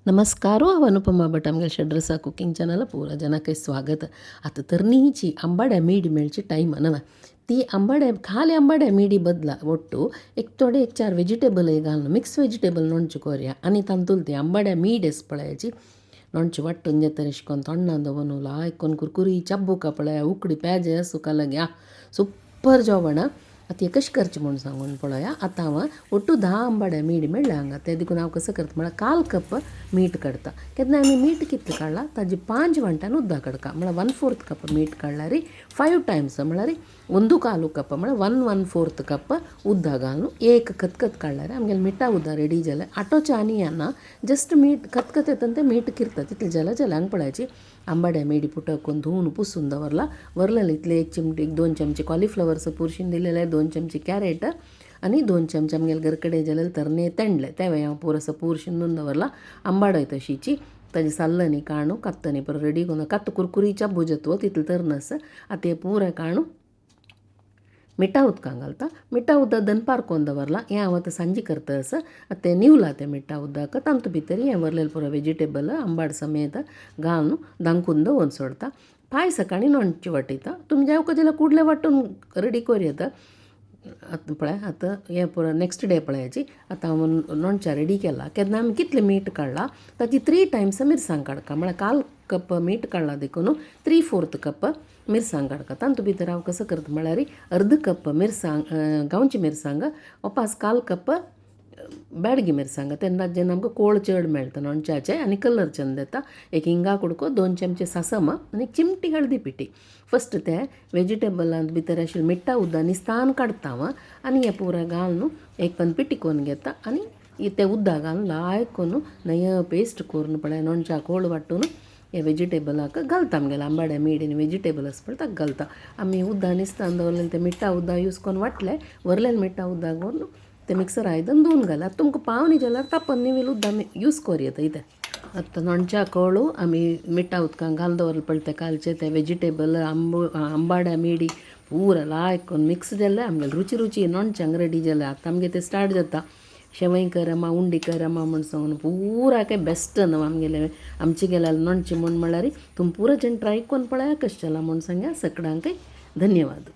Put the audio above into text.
नमस्कार हांव अनुपमा भट आमगे शेड्रसा कुकिंग चॅनल पुरा जनाक स्वागत. आतां तरणीची आंबाड्या मिडी मेळची टायम नवा ती आंबाड्या खाली आंबाड्या मिडी बदला ಒಟ್ಟು एक थोडे एक चार वेजिटेबल घालून मिक्स वेजिटेबल नोणचें कोरया आनी तांतूल ती आंबाड्या मीड एस पळयाची नोणचें वांटून जाता अशें करून तोंडान दवरून लायक कोन्न कुरकुरी चाबुका पळया उकडी पेजे सुका लाग्या सुपर जेवण. आतां हें कशें करचें म्हूण सांगून पळया. आतां हांव ಒಟ್ಟು 10 आंबाड्या मीड मेळ्ळ्या हांगा ते देखून हांव कसो करता म्हळ्यार काल कप मीठ काडटा. केन्ना आमी मीठ कितलें काडलां ताजी 5 वांट्यान उदक काडका म्हळ्यार 1/4 कप मीठ काडल्यार 5 टायम्स म्हळ्यार 1.25 कप म्हळ्यार 1/4 कप उदक घालून एक खतखत काडल्यार आमगेलें मिठा उदक रेडी जालें. आटोचें आनी येना जस्ट मीठ खतखत येता तें मीठ किरता तितलें जाल्यार जालें. हांगा पळयाची आंबाड्या मिडी पुटकून धुवन पुसून दवरला वरलेले इतले एक चिमटी 2 चमचे कॉलिफ्लॉवर पुरशीन दिलेले 2 चमचे कॅरेट आनी 2 चमचे आमगेले घर कडेन जालेले तरणे तेंडले तें हांव पुरो पूर शिंदून दवरला. आंबाडोय तशीची ताजी साल्लनी काणू कात्तनी परत रेडी करून कात्त कुरकुरीच्या भुजत्व तितलें तरनस. आतां हें पुराय काणू मिठा उदकां घालता. मिठा उदक दनपार कोन्न दवरला हें हांव आतां सांजे करता आसा. आतां तें निवला तें मिठा उदक तातूंत भितर हें वरलेलें पुरो वेजिटेबल आंबाड समेत घालून धांकून दवरून सोडता. पांय सकाळीं नोणचें वाटयता. तुमी जावं जाल्यार कुडले वांटून रेडी करूं येता. आतां पळय आतां हें पुरो नेक्स्ट डे पळयाची. आतां हांव नोणच्या रेडी केला. केन्ना आमी कितलें मीठ काडलां ताची 3 टायम्स मिरसांग काडका म्हळ्यार काल कप मीठ काडलां देखून 3/4 कप मिरसांग काडका. तातूंत भितर हांव कसो करता म्हळ्यार अर्द कप मिरसांग गांवची मिरसांग ओपास काल कप बेडगी मिरसांग तेन्ना जेन्ना आमकां कोळ चड मेळटा नोणच्याचे आनी कलर चंद येता. एक हिंगा कुडको 2 चमचे सासम आनी एक चिमटी हळदी पिठी. फस्ट ते वेजिटेबलांत भितर आशिल्लें मिठा उदक निस्तान काडटा हांव आनी हें पुराय घालून एक पन पिठी करून घेता आनी तें उदक घालून लायक करून नय पेस्ट करून पळय नोणच्या कोळ वांटून हे वेजिटेबलाक घालता. आमगेले आंबाड्या मीड आनी वेजिटेबल आसा पळय ताका घालता. आमी उदक निस्तान दवरलेलें तें मिठा उदक यूज करून वांटलें वरलेलें मिठा उदक करून तें मिक्सर आयदन धुवन घालें. आतां तुमकां पावनी जाल्यार तापन निवेल उदक यूज करूं येता इतें. आतां नोणच्या कोळू आमी मिठा उदकां घालून दवरलें पळय तें कालचें तें वेजिटेबल आंबाड्या मिडी पुरा लायक करून मिक्स जालें. आमगेलें रुची रुची नोणच्यांक रेडी जालें. आतां आमगें तें स्टार्ट जाता शेवई करमा उंडी करमा म्हूण सांगून पुरा काय बेस्ट न्हू आमगेलें आमचे गेल्यार नोणचें म्हूण म्हळ्यार तुमी पुरा जण ट्राय करून पळया कशें जालां म्हूण सांगा. सगळ्यांकय धन्यवाद.